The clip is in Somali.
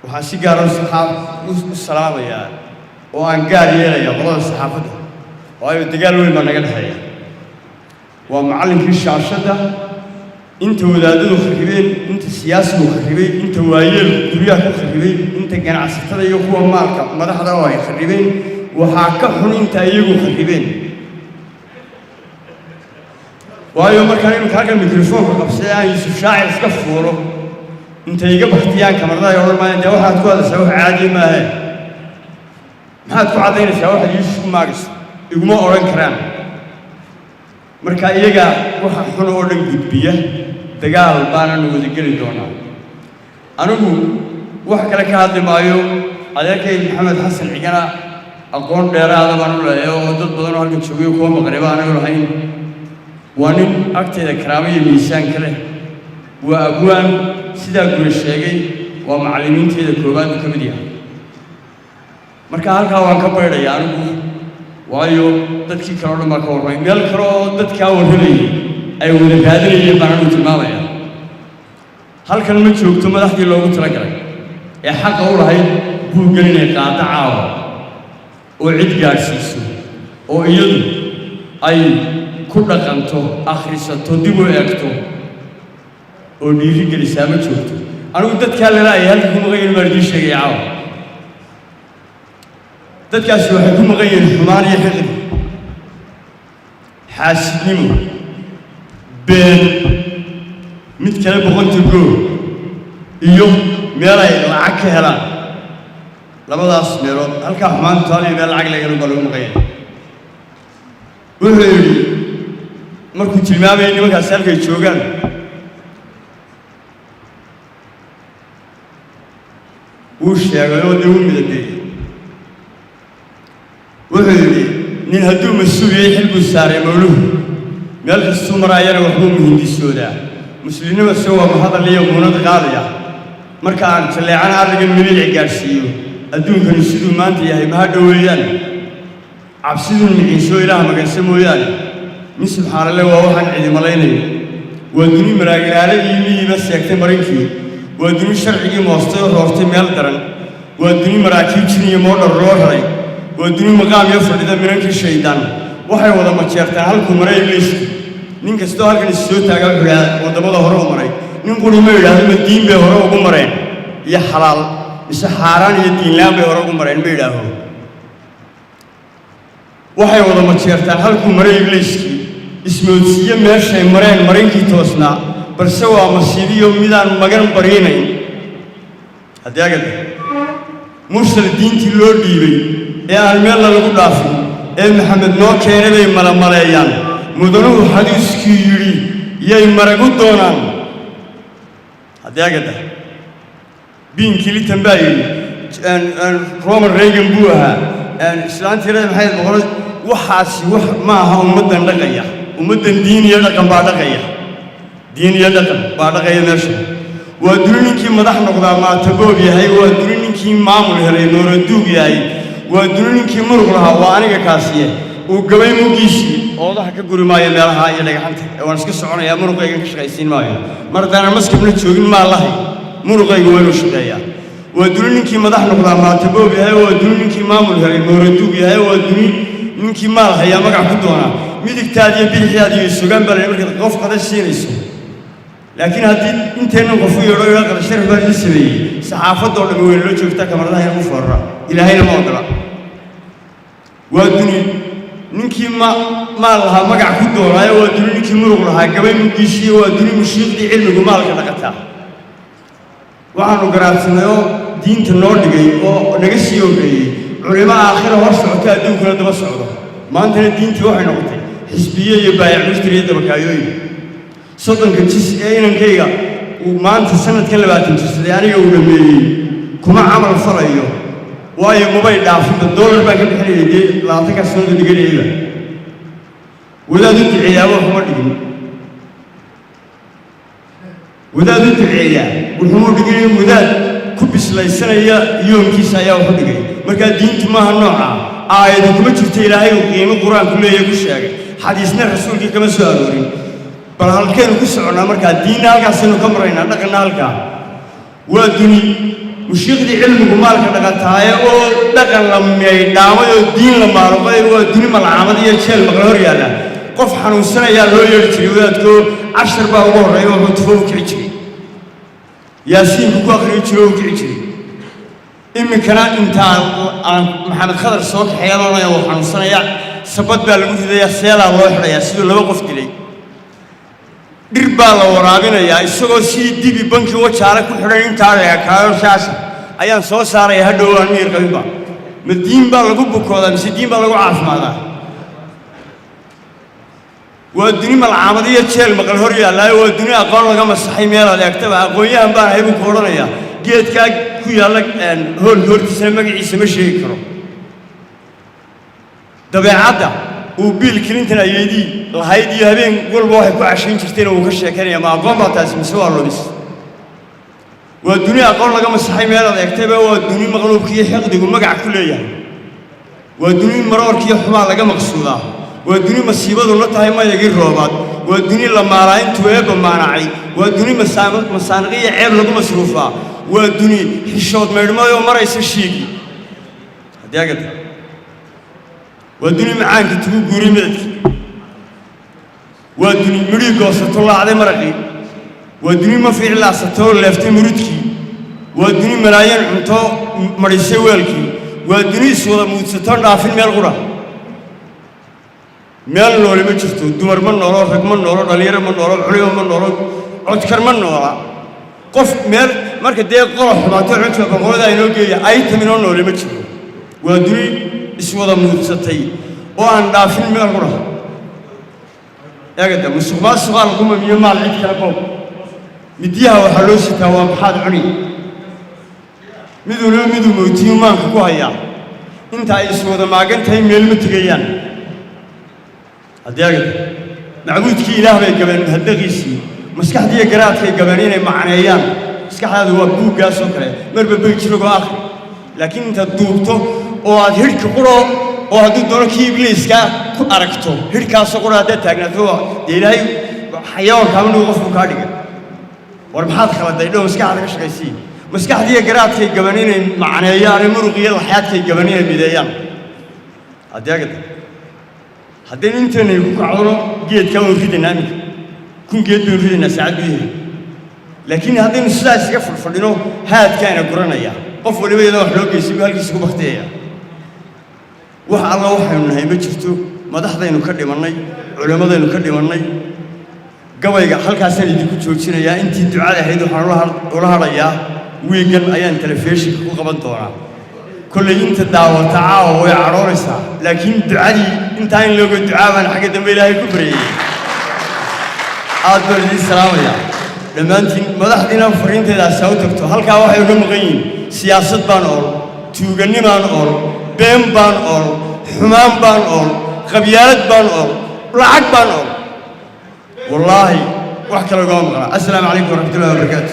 Waxaan si gaara u salaamayaa oo aan gaar yeelayaa qolada saxaafadda, waayo dagaal weyn baa naga dhexeeya. Waa macallinkii shaashadda. Inta wadaadadu kharribeen, inta siyaasigu kharribay, inta waayeelku guryaha ku kharribay, inta ganacsatada iyo kuwa maalka madaxda oo ay kharribeen, waxaa ka xun inta iyagu kharribeen. Waayo, markaan iminka halkan mikrofoonka qabsaday aan Yuusuf Shaacir iska fuulo, intay iga baktiyaan kamaradaha ay odhan maayaan, "Dee waxaad ku hadlaysaa wax caadiya maahe, maxaad ku caddaynaysaa waxaad Yuusuf ku maagayso?" Iguma odhan karaan. Marka iyaga waxa xun oo dhan gudbiya, dagaal baananu wada geli doonaa. Anigu wax kale ka hadli maayo. Adeerkay Maxamed Xasan Cigana aqoon dheeraada baan u leeyahay oo dad badan oo halkan joogayo kuwa maqriba aanagu lahayn. Waa nin agteeda karaamo iyo miisaan ka leh, waa abwaan, sidaa gure sheegay, waa macallimiinteeda koowaad buu ka mid yahay. Marka halkaa waan ka baydhaya anigu, waayo dadkii kale o dhan baa ka warramay. Meel kale oo dadkaa warramayay ay wada raadinayeen baan anigu tilmaamaya. Halkan ma joogto madaxdii loogu talagalay ee xaqa u lahayd buuggan inay qaado caawa oo cid gaadhsiiso oo iyadu ay ku dhaqanto, akhrisato, dib u eegto oo dhiiri gelisaa ma joogto. Anigu dadkaa lalaayay halka ku maqan yihin baan idiin sheegaya caawa. Dadkaasi waxay ku maqan yihiin xumaan iyo xiqdi, xaasidnimo, been, mid kale boqonta goo iyo meel ay lacag ka helaan. Labadaas meelood, halkaa xumaanta taal iyo meel lacag laga baa lagu maqan yahay. Wuxuu yidhi markuu tilmaamayay nimankaasi halkay joogaan: Wuu sheegay oo dee wuu midabeeyey. Wuxuu yidhi: "Nin hadduu mas-uul yahay, xil buu saaray mawluhu, meel kastuu maraayana waxbuu muhindisoodaa. Muslimnima se waa mahadal iyo muunad qaadaya. Marka aan jalleecana arrigan miliici gaadhsiiyo, adduunkani siduu maanta yahay maha dhoweeyaan. Cabsidun miciinsoo Ilaah maganse mooyaane, min subxaanalle waa waxaan cidi malaynayo. Waa duni maraagalaale iyo miyiba seegtay marinkii, waa duni sharcigii moostay oo roortay meel daran, waa duni maraakiib jin iyo moodhar loo raray, waa duni maqaam iyo fadhida minankii shaydaan. Waxay wada majeertaan halkuu maray Ibliiska. Nin kastoo halkan is soo taaga wuxuu idhahdaa waddamada hore u maray. Nin quri ma yidhaahdo ma diin bay hore ugu mareen iyo xalaal, mise xaaraan iyo diinlaan bay hore ugu mareen, ma yidhaaho. Waxay wada majeertaan halkuu maray Ibliiskii, ismoodsiiye meeshay mareen marinkii toosnaa, balse waa masiibiyo midaan magan bariinayn. Haddii agade mursal diintii loo dhiibay ee aan meelna lagu dhaafin ee Maxamed noo keenay bay malamaleeyaan. Mudanuhu xadiiskii yidhi yay maragu doonaan. Haddii agada Bill Clinton baa yidhi, Ronald Reagan buu ahaa, islaantiirada maxay boqol. Waxaasi wax ma aha ummaddan dhaqaya. Ummaddan diin iyo dhaqan baa dhaqaya, diin iyo dhaqan baa dhaqaya. Meesha waa duni ninkii madax noqdaa maataboob yahay, waa duni ninkii maamul helay nooraduug yahay, waa duni ninkii muruq lahaa, waa aniga kaasiye, uu gabay muggiisii oodaha ka guri maayo meelaha iyo dhagaxanta ee waan iska soconayaa. Muruqaygan ka shaqaysiin maayo. Mar haddaanan maskabna joogin maa lahay, muruqaygu waa inuu shaqeeyaa. Waa duni ninkii madax noqdaa maataboob yahay, waa duni ninkii maamul helay nooraduug yahay, waa duni ninkii maal hayaa magac ku doonaa. Midigtaada iyo bidixdaada iyo sugaan baa la markaad qof qada siinayso. Laakiin haddii inteennan qof u yeedho ilaa qada sharaf baan idin sameeyey, saxaafadoo dhammi way nala joogtaa, kamaradaha inagu foorara, Ilaahayna ma ogola. Waa duni ninkii ma maal lahaa magac ku doonaayo, waa duni ninkii muruq lahaa gabay muggiisiiyo, waa duni mushiiqdii cilmigu maalka dhaqataa. Waxaanu garaadsanay oo diinta noo dhigay oo naga sii horreeyey culimo aakhira hor socota, adduunkuna daba socdo. Maantana diintii waxay noqotay xisbiye iyo baayac mushtari iyo dabakaayooyin. 30-ka jis ee inankayga uu maanta sanadkan 20 jirsaday aniga uu dhammeeyey kuma camal falayo, waayo mabay dhaafinba. Doolar baan ka bixinayay dee 20-kaas sanadu dhiganayayba. Wadaad u duceeyaaba waxuma dhigin, wadaad u duceeyaa wuxuuma dhigin, wadaad ku bislaysanaya yoonkiisa ayaa waxu dhigay. Markaa diintu maaha nooca. Aayadu kuma jirto Ilaahay uu qiimo Qur-aanku leeyahay ku sheegay, xadiisna rasuulkii kama soo aroorin. Bal halkaynu ku soconnaa? Markaa diinna halkaasaynu ka maraynaa, dhaqanna halkaa. Waa duni Mushiiqdii cilmigu maalka dhaqataaye oo dhaqan la meydhaamay oo diin la maaluqay. Waa duni malcaamad iyo jeel maqla hor yaalla. Qof xanuunsanayaa loo yeedhi jiray wadaadkoo, cashar baa ugu horreeya, wuxuu tufo u kici jiray, Yaasiinku ku akhriyi jiro oo u kici jiray. Iminkana intaan aan Maxamed Khadar soo kaxeeya loonaya wuu xanuunsanaya, sabad baa lagu ridayaa, seelaa loo xidhayaa siduu laba qof dilay. Dhir baa la waraabinayaa isagoo sidii dibi bankii Wajaale ku xidhan. Intaa leekaayo saas ayaan soo saaraya hadhow, aan miyir qabinba. Ma diin baa lagu bukoodaa mise diin baa lagu caafimaadaa? Waa duni malcaamad iyo jeel maqal hor yaallaayo. Waa duni aqoon laga masaxay meelaad eegtaba. Aqoon-yahan baan ahay buu ku odhanayaa, geedkaa ku yaalla hoolka hortiisana magaciisa ma sheegi karo. Dabeecadda uu Bill Clinton ayeydii lahayd iyo habeen walba waxay ku cashayn jirtayna wuu ka sheekaynaya. Ma aqoon baa taasi mise waa lumis? Waa duni aqoon laga masaxay meelaad eegtayba. Waa duni maqluubkiiyo xiqdigu magac ku leeyahay. Waa duni maroorkiiyo xumaa laga maqsuudaa. Waa duni masiibadu la tahay mayagii roobaad. Waa duni la maalaa intuu eebba maanacay. Waa duni masaaniqiyo ceeb lagu masruufaa. Waa duni xishood maydhmayoo maraysa shiigi haddii agata. Waa duni macaankii tugu guuray midadkii. Waa duni midhii goosato laacday maraqii. Waa duni ma fiiclaasatoo leeftay murudkii. Waa duni malaayeen cunto madhisay weelkii. Waa duni iswada muudsatoon dhaafin meel qura. Meel noole ma jirto. Dumar ma noolo, rag ma noolo, dhallinyaro ma noolo, culimo ma noolo, codkar ma noola. Qof meel marka dee qola xumaato cunta boqolada inoo geeya item inoo noole ma jiro. Waa duni iswada muudsatay oo aan dhaafin meel qura. Eegada musuq maasuqaa lagu mamiyo maal cid kale boob. Midyaha waxaa loo sitaa waa maxaad cuni. Miduna miduu mootiyu maanka ku hayaa. Inta ay iswada maagan tahay meel ma tegayaan. Haddii agata macbuudkii Ilaah bay gabeen mahadnaqiisii. Maskaxdiiyo garaadkay gabeen inay macneeyaan. Maskaxdaadu waa buuggaas oo kale, marba bey jirogoo akhri, laakiin intaad duubto oo aad hidhka quro oo hadduu doono kii Ibliiskaa ku aragto, hidhkaasoo quro haddaad taagnaato, dee Ilaahay xayawaankaama nugu qofku kaa dhigay. War maxaad khaladay dhow, maskaxda ka shaqaysii. Maskaxdiiyo garaadkay gaban inay macneeyaan, muruq iyo laxyaadkay gaban inay mideeyaan. Haddii agata haddaynu intaynay ku kacdono, geedkaa waynu ridaynaa iminka, 1000 geed baynu ridaynaa saacad gudaheeda. Laakiin haddaynu sidaa isaga fadhfadhino, haadkaana guranaya. Qof waliba iyadoo wax loo geysay buu halkiisa ku baktiyaya. Wax alla waxaynu nahay ma jirto. Madaxdaynu ka dhimannay, culimmadaynu ka dhimannay. Gabayga halkaasaan idinku joojinayaa. Intii ducada ahayd waxaan ula hadhayaa, wiiggan ayaan telefishinka ku qaban doonaa. Kollay inta daawata caawa way cadhoonaysaa, laakiin ducadii intaa in looga ducaa baan xagga dambe Ilaahay ku baryayey. Aad baan idiin salaamayaa dhammaantiin. Madaxdiina fariinteedaasi ha u tagto. Halkaa waxay uga maqan yihiin: siyaasad baan ool, tuugannimaan ool, been baan ool, xumaan baan ool, qabyaalad baan ool, lacag baan ool. Wallaahi wax kale ugama maqnaa. Assalaamu calaykum waraxmatullahi wabarakaatu.